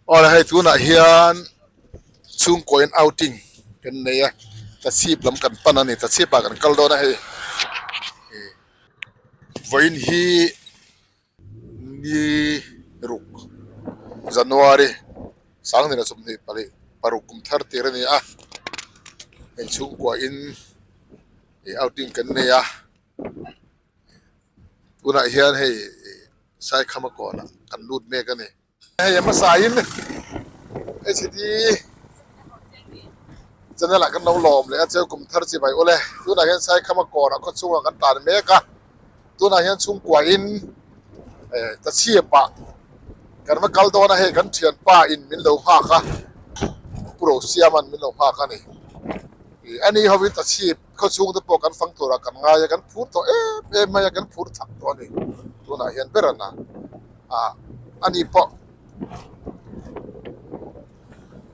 Awle hei tunah hian chhungkaw in outing kan nei a tachhip lam kan pan a ni tachhip ah kan kal dawn a hei vawiin hi ni ruk January sangnihna 26 kum thar tir a ni a hei chhungkua in ih outing kan nei a tunah hian hei Saikhama kawnah kan lut mek a ni. Hei a hmasain HD channel ah kan lo lawm leh a cheu kum thar chi mai ule tunah hian Saikhama kawnah khaw chhungah kan tan mek a tunah hian chhungkua in eh tachhip ah kan va kal dawn a hei kan thianpa in min lo nghak a Pu Rosiama'n min lo nghak a ni ih ani hovin tachhip khaw chhung te pawh kan fang turah kan ngai a kan phur tawh em em mai a kan phur thak tawh a ni tunah hian ber a na. ah ani pawh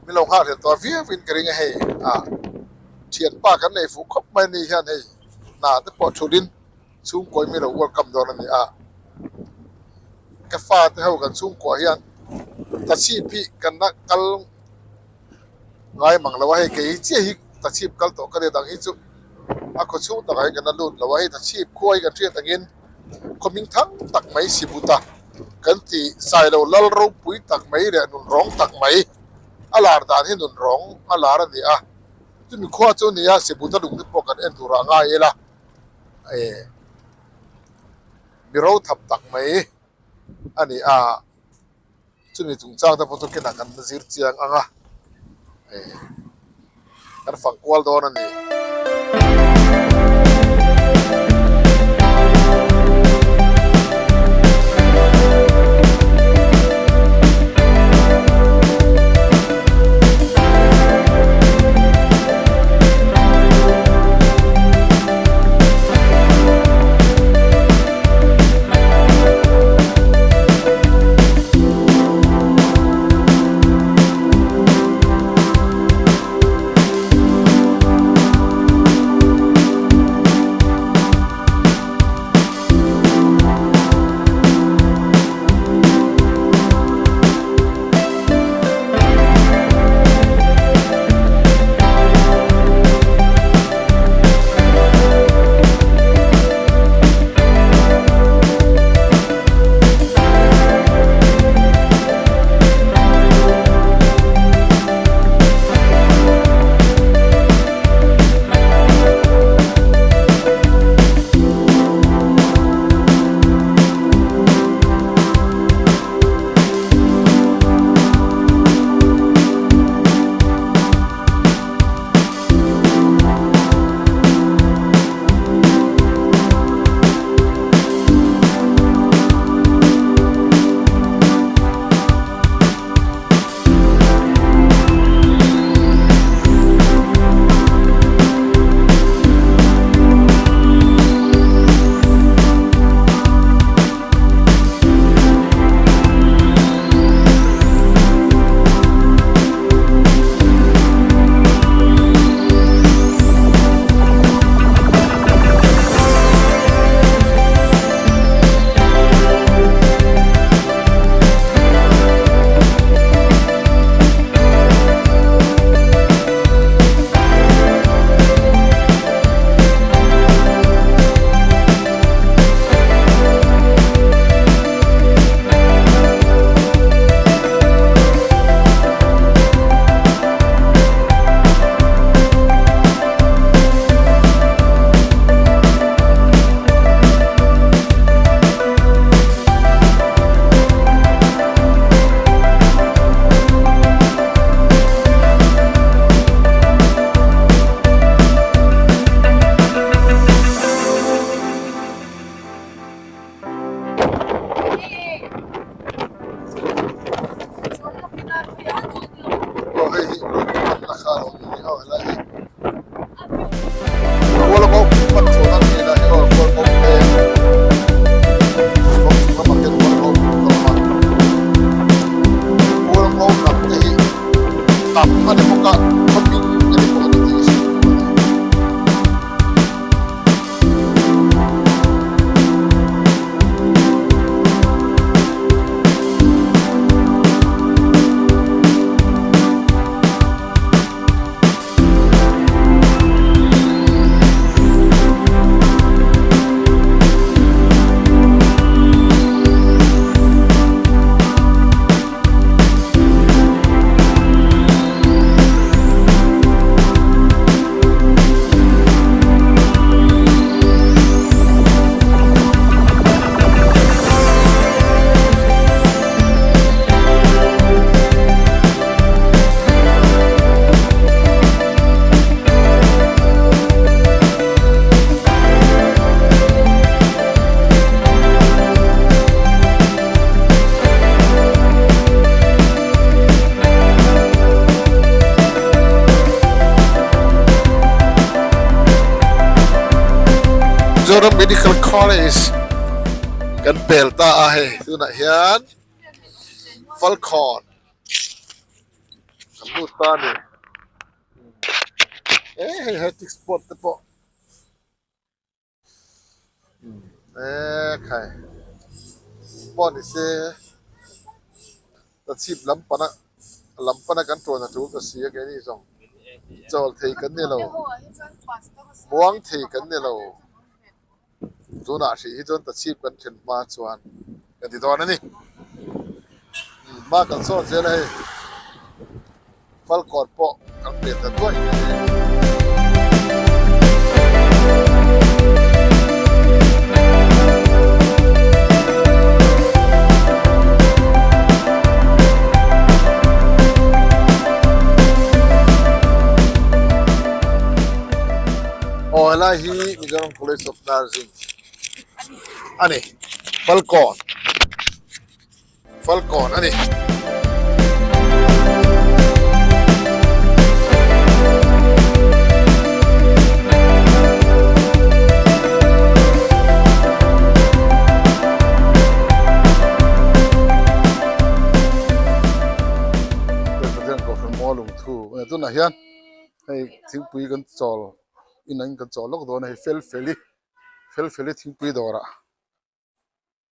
min lo nghak leh tawh viau in ka ring a hei ah thianpa kan nei fuh khawp mai ani hian hei hna te pawh thulh in chhungkaw in mi lo welcome dawn a ni a ka fate ho kan chhungkua hian tachhip hi kan la kal ngai mang lo a hei kei chiah hi tachhip kal tawh ka nia dang hi chu a khaw chhung takah hian kan la lut lo a hei tachhip khua hi kan hriat angin. Khawming thang tak mai Sibuta kan tih Sailo lal ropui tak mai leh nun rawng tak mai a lar dan hi nun rawng a lar a ni a, chumi khua chu a ni a, Sibuta lung te pawh kan en tur ah ngai ila eh mi ro thap tak mai a ni a. Chumi chungchang te pawh chu kinah kan zir chiang ang a, eh kan fang kual dawn a ni. College kan pel ta a hei tunah hian Falkawn kan lut ta a ni e hei hectic spot te pawh ekhai pawh ni se tachhip lam pana lam pana kan tuan a tul ta si a keini zawng chawl thei kan ni lo muang thei kan ni lo tunah hrih hi chuan tachhip kan then hma chuan kan ti dawn a ni hma kan sawn zel a hei. Falkawn pawh kan pet ta duai mai a ni. Aw helai hi Mizoram College of Nursing a ni Falkawn. Falkawn a ni. Tunah hian hei thingpui kan chawl in an kan chawl lawk dawn a hei fel feli fel feli thingpui dawrah.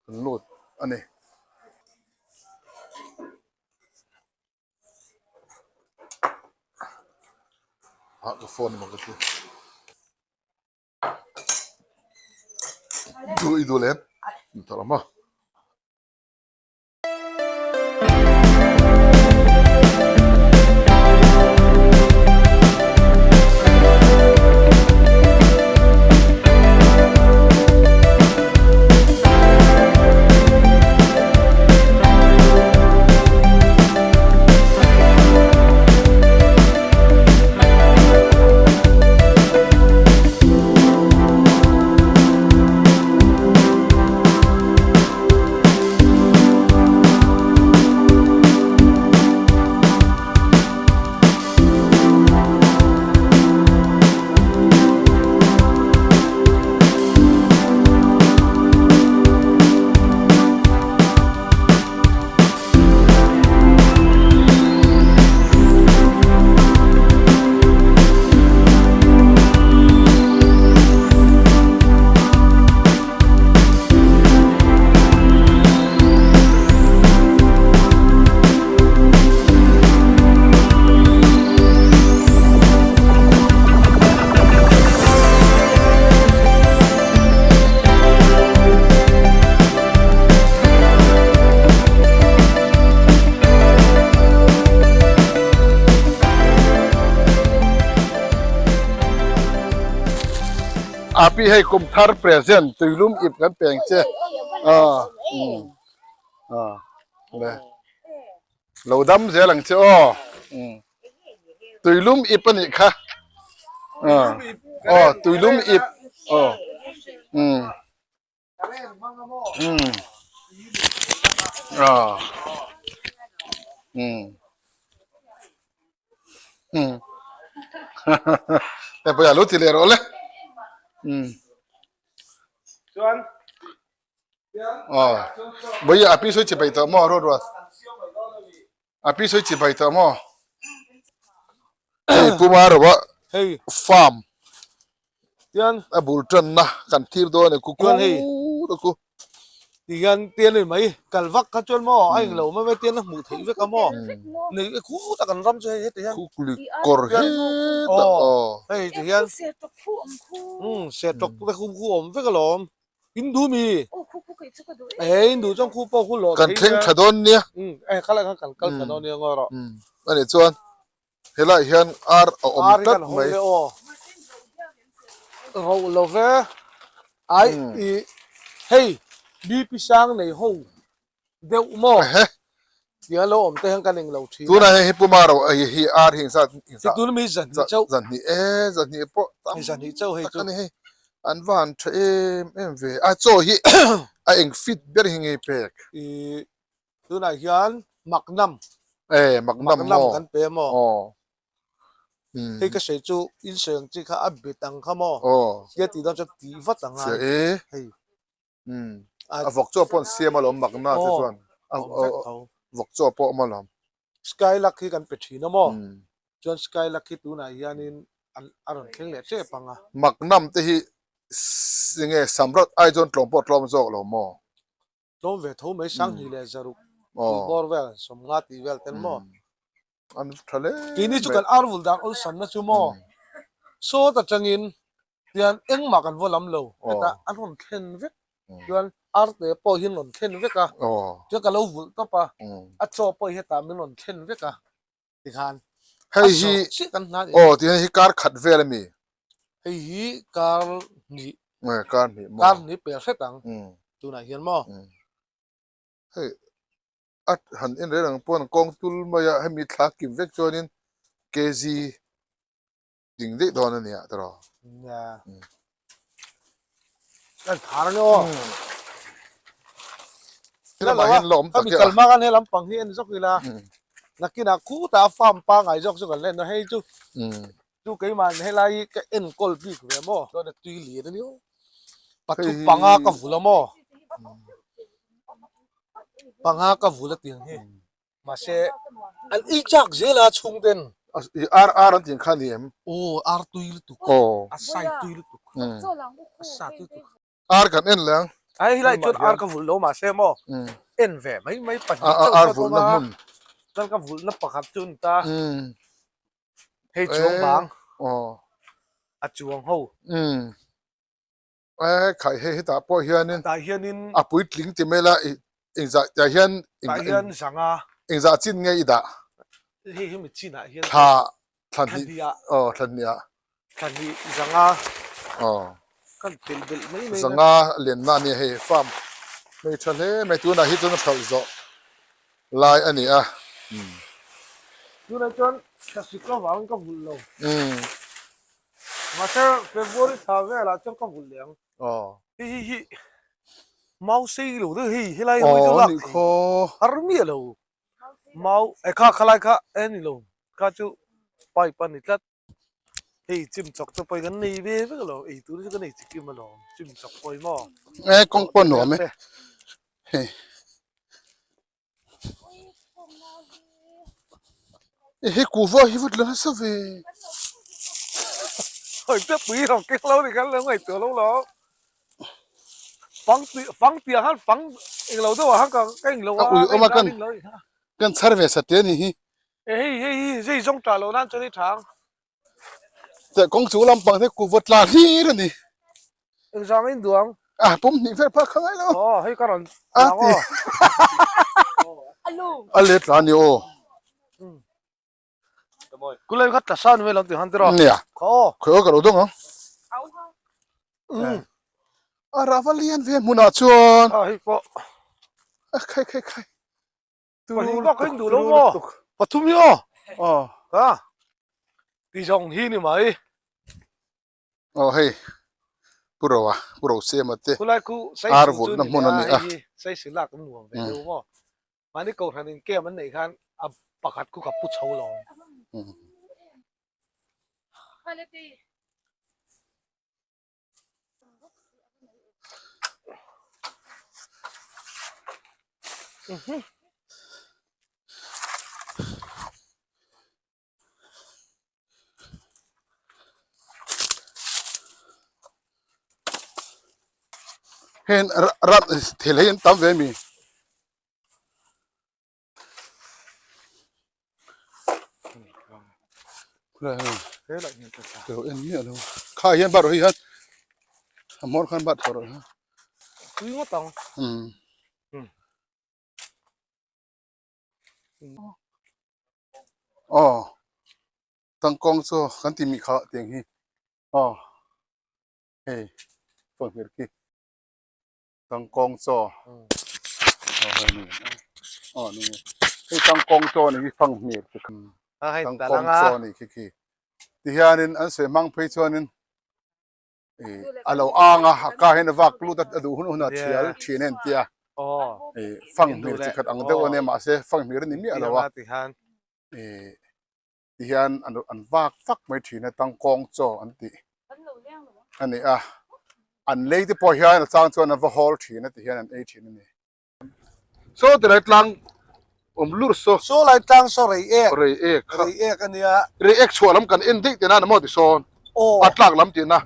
Kan lut a ni. Ah ka phone emaw ka ti. Du i du lem. Tawh lo maw. Api hei kum thar present tuilum ip kan peng che lo dam zel ang che aw tuilum ip a nih kha aw tuilum ip aw Hei pawh a lo ti leh rawh le. Aw Bawihi a pi sawi chi pai tawh maw ruat ruat. A pi sawi chi pai tawh maw. Hei Puma rawh a farm a bul tanna kan thlir dawn a ni ku ku ku. Ti hian tian a ni mai kal vak kha chuan maw a englo mai mai tian a hmuh theih vek a maw nei e khu tak an ram chu hei heti hian Khu lui kawr hetah aw hei ti hian sertawk te khu khu awm vek alawm in duh mi e in duh chuan khu pawh khu lawh kan thleng tha dawn nia e khalai khan kan kal tha dawn nia ngaw rawh ani chuan helai hian ar a awm tlat mai ro lo ve ai i hei bp sang nei ho deuh maw tia lo awm te hian kan englo thin a tunah hian hi puma ro hei hi ar hi engzat engzat tuna mi zahnih chauh zahnih e zahnih pawh tam zahnih chauh hei chu tak a ni hei an va han tha em em ve a chaw hi a eng fit ber hi ngei pek i tunah hian maknam e maknam maw kan pe maw aw hei ka sawi chu in sawi ang chi kha a bet ang kha maw tia tih dawn chuan tih vat ang a e hei. A vawk chaw pawh an siam alawm makna te chuan. Vawk chaw pawh a awm alawm. Skylark hi kan pe thin a maw? Chuan Skylark hi tunah hianin an a rawn thleng leh tep ang a. Maknam te hi enge Samrat ai chuan tlawm pawh tlawm zawk lo maw? Tlawm ve tho mai Sanghnih leh Zaruk tih bawr vel sawmnga tih vel ten maw? An tha hle mai. Keini chu kan ar vul dan awlsamna chu maw? Sawt atangin tian engmah kan vaw lam lo hetah an rawn thlen vek chuan arte pawh hi an rawn thlen vek a chuan ka lo vulh tawp a a chaw pawh hi hetah min rawn thlen vek a tikhan hei hi chiah kan hna aw tihian hi kar khat vel ami hei hi kar hnih kar hnih maw kar hnih pel hret ang tunah hian maw hei a han en reng ang pawn kawng tul mai a hemi thla kim vek chuanin kg Ding daih dawn a nia tawh. Nia. Kan thar ni aw. Helamah hian la awm tak e. Kami kalma kan he lampang hi en zawk ila. Nakinah khutah farm pangngai zawk chu kan la en a hei chu. Chu keimah helai hi ka enkawl bik ve maw. Chuan a tui lian a ni aw. Pathum panga ka vul a maw. Panga ka vul a tiang hi. Mahse, an ei chak zel a chhung ten. I ar ar an tih kha ni em? Aw, ar tui lutuk. Aw. A sai tui lutuk. A sa tui lutuk. Ar kan en leh ang. Ai helai chuan ar ka vulh lo mahse maw en ve mai mai pahnih chauh Ar vulhna hmun. Chuan ka vulhna pakhat chu a ni ta. Hei chuang bang. Aw. A chuang ho. Eh khai hei hetah pawh hianin Tah hianin a puitling ti mai la i engzah tah hian tah hian zanga engzah chin nge i dah? Hei hemi chinah hian Thla thla hnih hnih ah aw thla hnih ah thla hnih zanga aw kan telh belh mai mai zanga lenna a nia hei farm hei tha hle mai tunah hi chuan a hralh zawh lai a ni a. Tunah chuan thlasik avangin ka vulh lo. Mahse February thla velah chuan ka vulh leh ang. Hei hi hi mau sei lo deuh hei helai hawi chu lak thei har miah lo. Mau e kha khalai kha e ni lo kha chu pipe a ni tlat. Hei chim chawk te pawh hi kan nei ve vek lo ei tur chu kan ei chikim alawm chim chawk pawh hi maw. E kawng pawh nuam e hei. He kuhva hi vat la nasa ve. Hoi te pui rong keng lo ni khan lo ngaihtuah lo lo. Fang ti fang tiang khan fang eng lo deuh ah khan ka ka eng lo a. A ui awm a kan kan chhar ve sa te ni hi. E hei hei hi zei zawng tah lo nan chuan i tha ang. Teh kawng chu lampang te kuhva tla hlir a ni. Engzang in duang? A pum hnih vel phak kha ngai lo. Aw hei ka rawn tlang aw. A let tla a ni aw. Kulai kha tla san vel ang tih han tiraw. Nia. Kha aw. Khawi aw ka lo dawng ang. A rava lian ve hmunah chuan. A hei pawh. A khai khai khai. Pahnih bak kha in duh lo maw? Pathum hi aw. Aw. Ka ti zawng hi ni mai. Aw hei Pu Roa, Pu Rosiama te Khulai khu ar Saisih chu vulhna ni hmun leh a a ni a. hei hi Saisih lak an nuam ve deuh maw? Mahni kohhran in camp an neih khan a pakhat khu ka pu chho lo. Heng ram thil hi an tam ve mi. Kha hian bat rawh hi hian a hmawr khan bat rawh hi. Tui ngawt ang. Aw tangkawng chu kan ti mi kha tiang hi aw hei pawhhmir khi tangkawng chaw aw hei ni aw ni hei tangkawng chaw ni hi fanghmir chi kha tangkawng chaw ni khi khi tihianin an sawi hmang phei chuanin a lo ang a a ka hian a vak lut a a duh hun hun a thial thin a intia ih fanghmir chi khat ang deuh a nia mahse fanghmir a ni miah lo a ih tihian an vak vak mai thin a tangkawng chaw an tih a ni a. An lei te pawh hian a chang chuan an va hawl thin a ti hian an ei thin a ni. Saw ti lai tlang awm lur saw. Saw lai tlang saw rei ek. Rei ek kha. Rei ek a nia. Rei ek chhuah lam kan en daih tihna a ni maw ti sawn. Aw. A tlak lam tihna.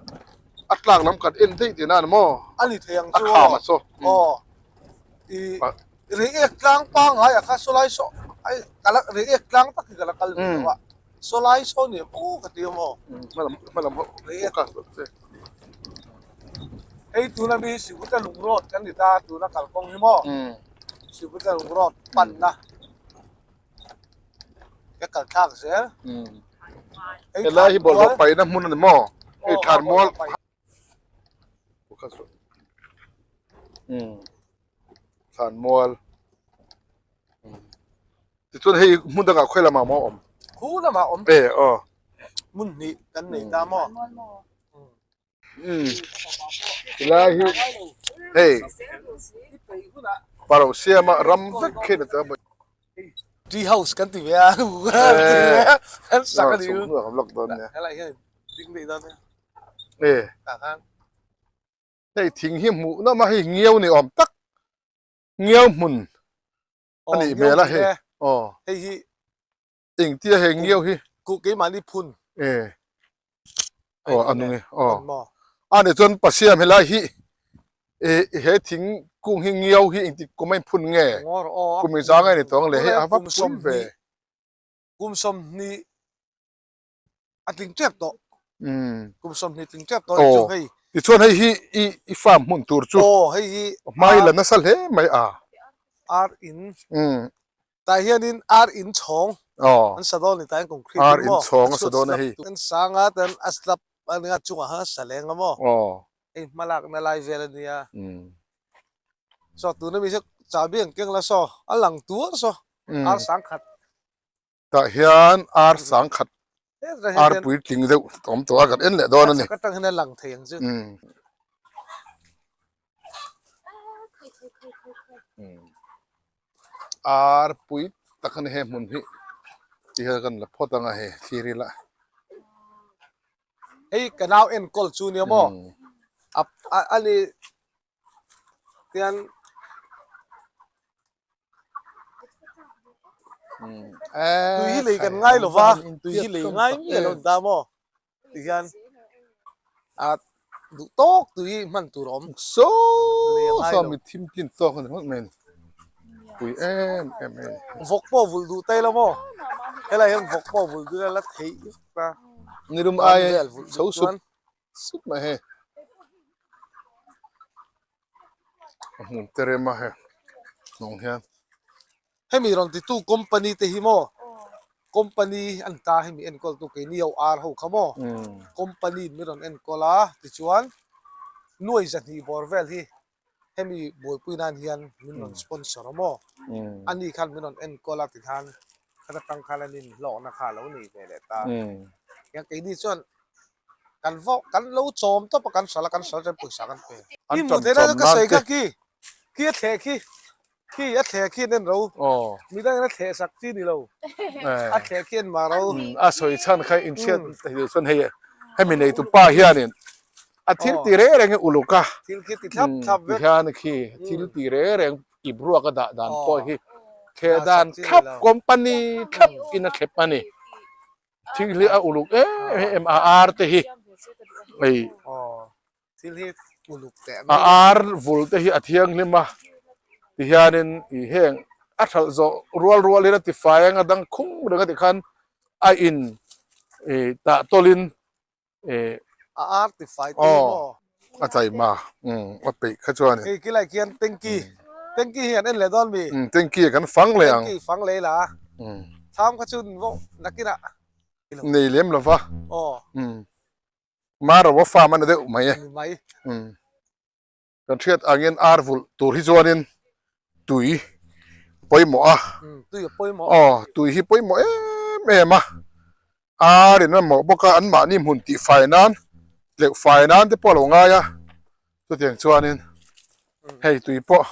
A tlak lam kan en daih tihna a ni maw. A ni thei ang chu aw. A kham a saw. Aw. I rei ek tlang pangngai a kha saw lai saw ai ka la rei ek tlang tak hi ka la kal ve lo a. Saw lai saw ni em aw ka ti a maw. Hmalam hmalam ho focus lo che. Hei tuna mi Sibuta lung road kan ni ta tuna kalkawng hi maw Sibuta lung road panna ka kal thlak zel. Helai hi bawlhhlawh paihna hmun a ni maw? Hei Thlanmual Thlanmual Tichuan hei hmun dangah khawi lamah maw a awm? Khu lamah a awm. E aw. Hmun hnih kan nei ta maw? Umm. Tilai hi hei paro siama ram vek khi ni ta maw? Tree house kan ti ve a. Kan sak a ni. Chung hnuah kan vlog dawn nia. Helai hian ding daih dawn nia. E. Tah khan. Hei thing hi hmuh nawm a hei ngiau ni awm tak. Ngiau hmun. A nih hmel a hei. Aw. Hei hi. Engtia hei ngiau hi. Ku keimahni phun. E. Aw a nung e. Aw. A nih chuan Pasiam helai hi e he thing kung hi ngiau hi engtik kum a inphun nge? Kum engzang a ni tawng le hei a va pui ve. Kum 20 a tling tep tawh. Kum 20 tling tep tawh chu hei. Tichuan hei hi i i farm hmun tur chu. Aw hei hi. Hmai la nasa hle mai a. Ar in. Tah hianin ar in chhawng. Aw. An sa dawn ni tah hian concrete Ar in chhawng a sa dawn a hei. An sang a tan a slab a nia chungah khan a sa leng a maw. Aw. Hei hmalakna lai vel a nia. Saw tuna mi chu chahbi an keng la saw a lang tuar saw ar sang khat. Tah hian ar sang khat ar puitling deuh awm tawh a kan en leh dawn a ni. Ka tang hian a lang thei ang chu. Ar pui tak a ni he hmun hi ti hian kan la phawt ang a hei thlir ila. Hei ka nau enkawl chu nia maw a ni Tian tui hi lei kan ngai lo va, tui hi lei ngai miah lo ta maw? Ti hian a duh tawk tui hi hman tur a awm. Saw saw mi thim tlin tawk a ni ngawt mai a ni. Pui em em mai a ni. Vawk pawh vulh duh tai lo maw? Helai hian vawk pawh vulh duh ila la theih vek a. Nilum ai chho sup Sup mai hei a hmun te rem a hei hnung hian. Hemi rawn titu company te hi maw company an ta hemi enkawl tu keini ho ar ho kha maw company in min rawn enkawl a tichuan nuai zahnih bawr vel hi hemi buaipui nan hian min rawn sponsor a maw ani khan min rawn enkawl a tikhan khata tang khan an inhlawhna kha a lo nei ve leh ta keini chuan Kan vawk kan lo chawm tawp a kan hral a kan hral chuan pawisa kan pe. An I tam hmuh theihna chawm ka nan sawi te. kha khi khi a thleh khi khi a thleh khi an en ro midang in a thleh sak chi ni lo a thleh khi an mah ro. A sawi chhan kha in hriat thei duh chuan hei hemi neitu pa hianin a thil ti reng reng hi uluk a thil khi ti thlap thlap vek tihian khi thil ti reng reng ip ruak a dah dan pawh hi thleh dan thlap company thlap in a thlep a ni. Thil hi a uluk em em a ar te hi hei a ar vul te hi a thianghlim a tihianin ih heng a hralh zawh rual rual in a ti fai anga dang khum reng a ti khan a in ih tah tawlhin ih a ar ti fai te hi maw a taima a peih kha chuan hei khilai khian tanky tanky hi an en leh dawn mi tanky kan fang leh ang tanky fang leh la thlam kha chu vawk nakinah nei lem lova aw marawa farm a ni deuh mai e mai kan hriat angin ar vulh tur hi chuanin tui pawimawh a tui a pawimawh aw tui hi pawimawh em em a ar in a mawh bawk a anmahni hmun tih fai nan tleuh fai nan te pawh a lo ngai a chutiang chuanin hei tui pawh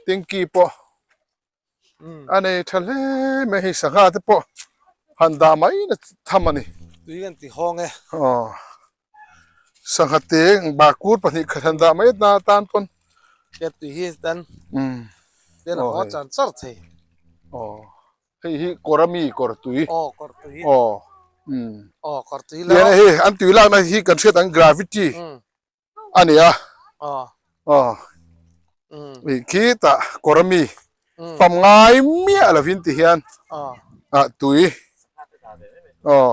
tanky pawh a nei tha hle mai hei sangha te pawh han dah mai na tham a ni tui kan ti hawng e aw. Sangha teng bahkur pahnih khat han dah mai na tan pawn. Hriat tui hi tan ten a haw char char thei. Aw hei hi kawr ami kawr tui. Aw kawr tui. Aw Aw kawr tui la. Tiang hei an tui lakna hi kan hriat ang gravity a ni a. Aw. Aw ih khitah kawr ami pam ngai miah lovin ti hian ah tui aw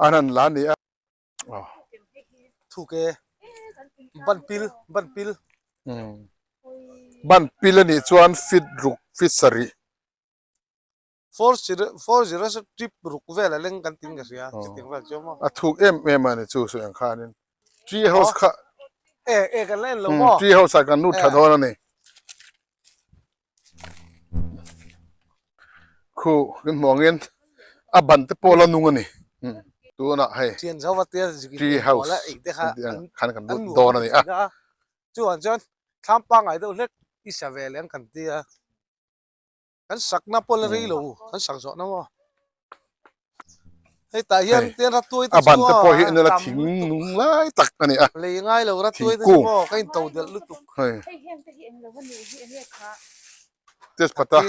an han la a ni a. Thuk e ban pil ban pil ban pil a nih chuan fit ruk fit sarih 4 4 0 trip ruk vel a leng kan tin ka hria chutiang vel chu maw a thuk em em a ni chu sawi ang khanin tree house kha e e kan la en lo maw tree house ah kan lut tha dawn a ni Khu kan hmuh angin a ban te pawh la nung a ni tunah hei tree house khan kan lut dawn a ni a. Chuan chuan thlam pangngai deuh hlek i sa ve leh ang kan ti a, kan sakna pawh la rei lo kan sak zawh na maw. Hei tah hian tian ratuai te chu a ban te pawh hi en ila thing nung lai tak a ni a lei ngai lo ratuai te chu maw ka in to delh lutuk hei tespata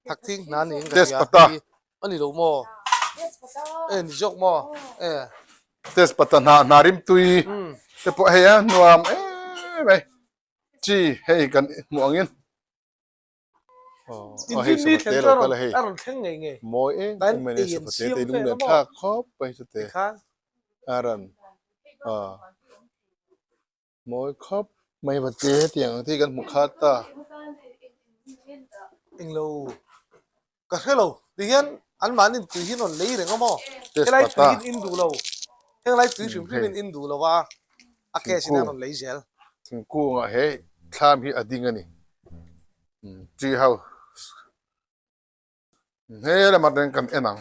thakthing hna niin ka hria tespata a ni lo maw e ni zawk maw e tespata hna hna rim tui te pawh hei a nuam em mai chi hei kan hmuh angin Inrinni thleng chu a rawn thleng ngei ngei. Mawi em em mai ni sofa te te lung nen thlak khawp mai chu te a rawn mawi khawp mai va te hetiang ang te hi kan hmu khat ta. Englo ka hre lo tihian anmahni tui hi an rawn lei reng a maw helai tui hi an in duh lo henglai tui hrim hrim in in duh lo a a cash in a rawn lei zel. Thingkungah he thlam hi a ding a ni tree house he lamah reng kan en ang.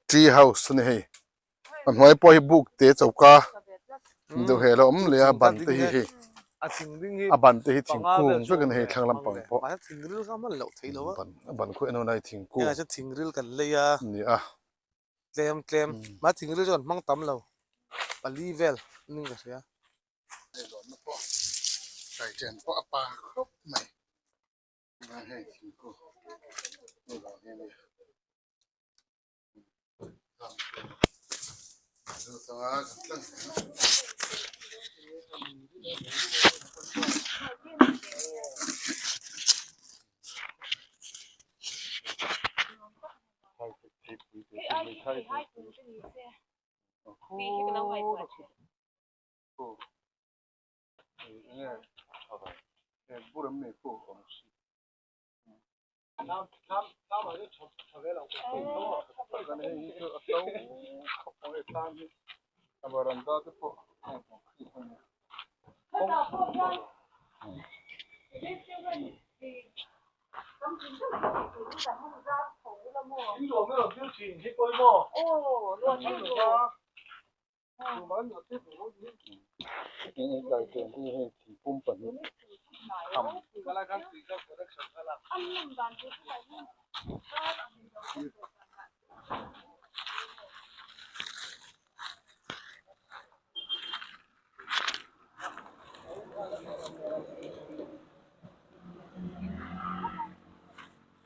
Tree house a ni hei a hnuai pawh hi buk te choka deuh heh a lo awm leh a ban te hi hei a ban te hi thingkung vek a ni hei thlang lampang pawh a ban khaw en hun a hei thingkung a ni a. Tlem tlem mahse thingril chu kan hmang tam lo pali vel ning ka hria. Leilawnna pawh kaiṭen pawh a pa khawp mai tunah hei thingkung hei vang hian hei atanga kan tlang hle a.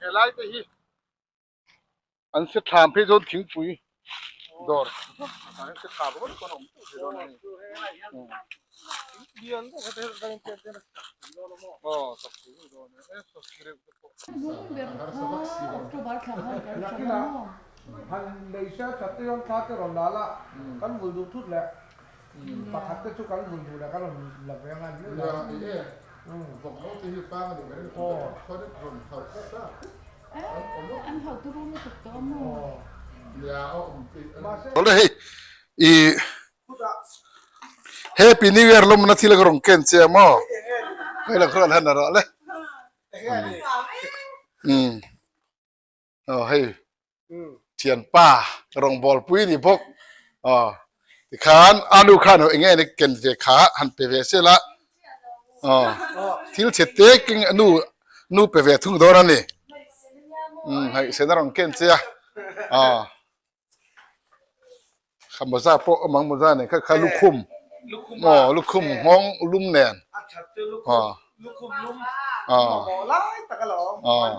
Helai te hi an se thlam phei chuan thingpui dawr an se thlam ringawt pawn a awm teuh thei dawn a ni Han nei sia that te hian thla te rawn la la, kan vul duh thut leh pakhat te chu kan vul duh leh kan rawn la ve ang a ni mai e. Vawk ho te hi fang a ni mai khaw rawn hauh sa an hauh turu lutuk tawh a maw? Nia a awm te Awle hei i Happy New Year lawmna thil ka rawn ken che a maw? Hei la khual han a rawh le. Aw hei thianpa rawngbawlpui ni bawk aw. Tikhan anu khan ho enge ni ken ve kha han pe ve se la. Aw thil chhe te keng anu nu pe ve thung dawn a ni. Um hei sen a rawn ken che a. Aw kha mawza pawh awm ang mawza nen kha kha lukhum aw lukhum nghawng lum nen aw aw aw.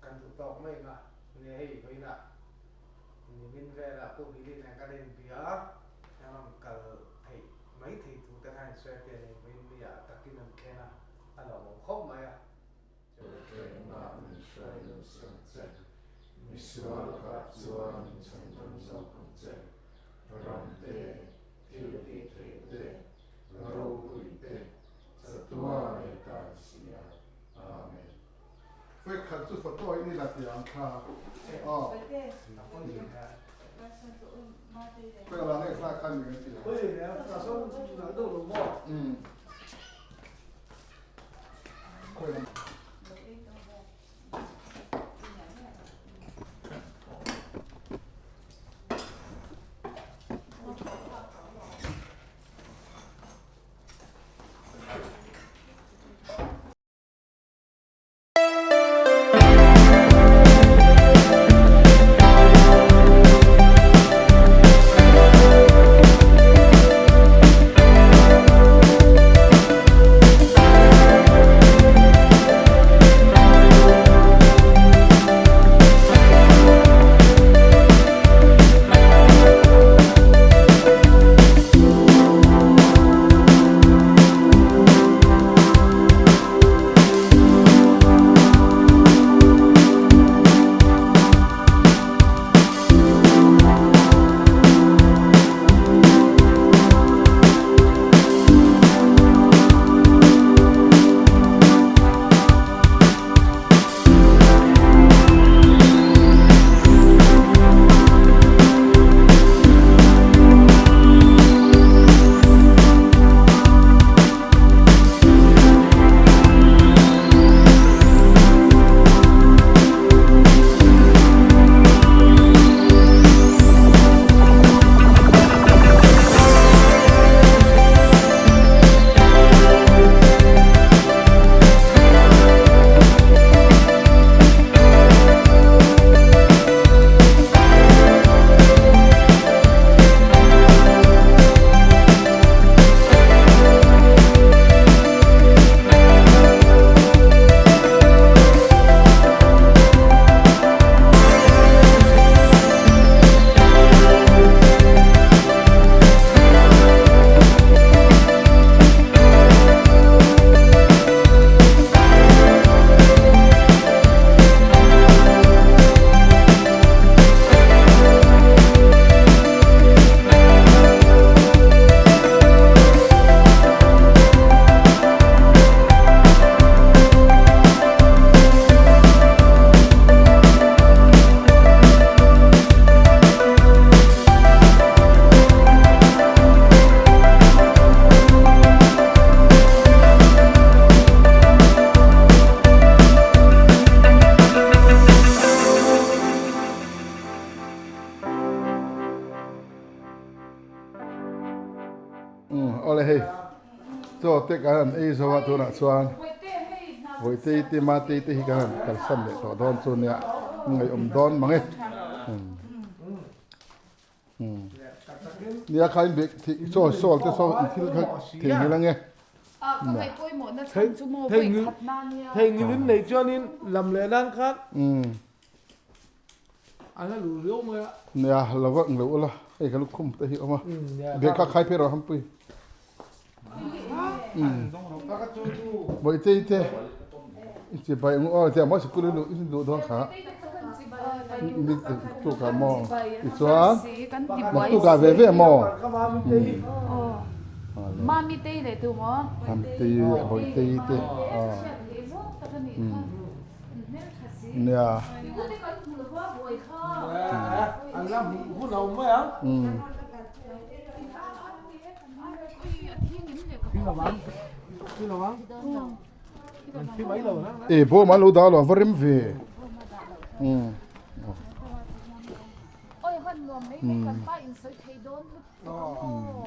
Kan duh tawk mai ang a, nia hei vawiinah nimin velah pawh Billy nen kan inbia a, an rawn kal theih mai thei tur te khan insawi a tia nei vawiin mi ah takin an thlen a, a lawmawm khawp mai a. Chawlhkehna min hruai lo siam che, misual kah chuan min chhandam zawk ang che, ram te, thil tih theih te, ropui te, chatuan ei tan si a, Amen. Vawi khat chu photo in i la tih ang kha aw. Khawi la nge kha khan mi ti ang. Um. Khawi la. Umm awle hei chaw te kan han ei zo a tunah chuan Vawitei te Matei te hi kan han kalsan leh tawh dawn chu nia ngaihawm dawn mang e umm nia kha in bek thih chaw sawl te saw in thil kha theihnghilh ange Theihnghilh in neih chuanin lam leh nan khan An la luh riau mai a. Nia, lo va ang lo ula, hei ka lukhum te hi a awm a. Bag kha khai phei rawh Hampui. Bawihte te i chibai ang u aw, tiang maw sikul i luh i luh dawn kha. Naktukah maw? Tichuan naktukah ve ve maw? Mamtei Bawihtei te nia. E bawm an lo dah lo a va rem ve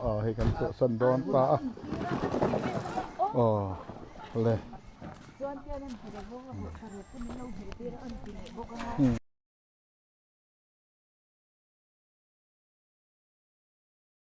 aw hei kan chhuahsan dawn ta a aw le.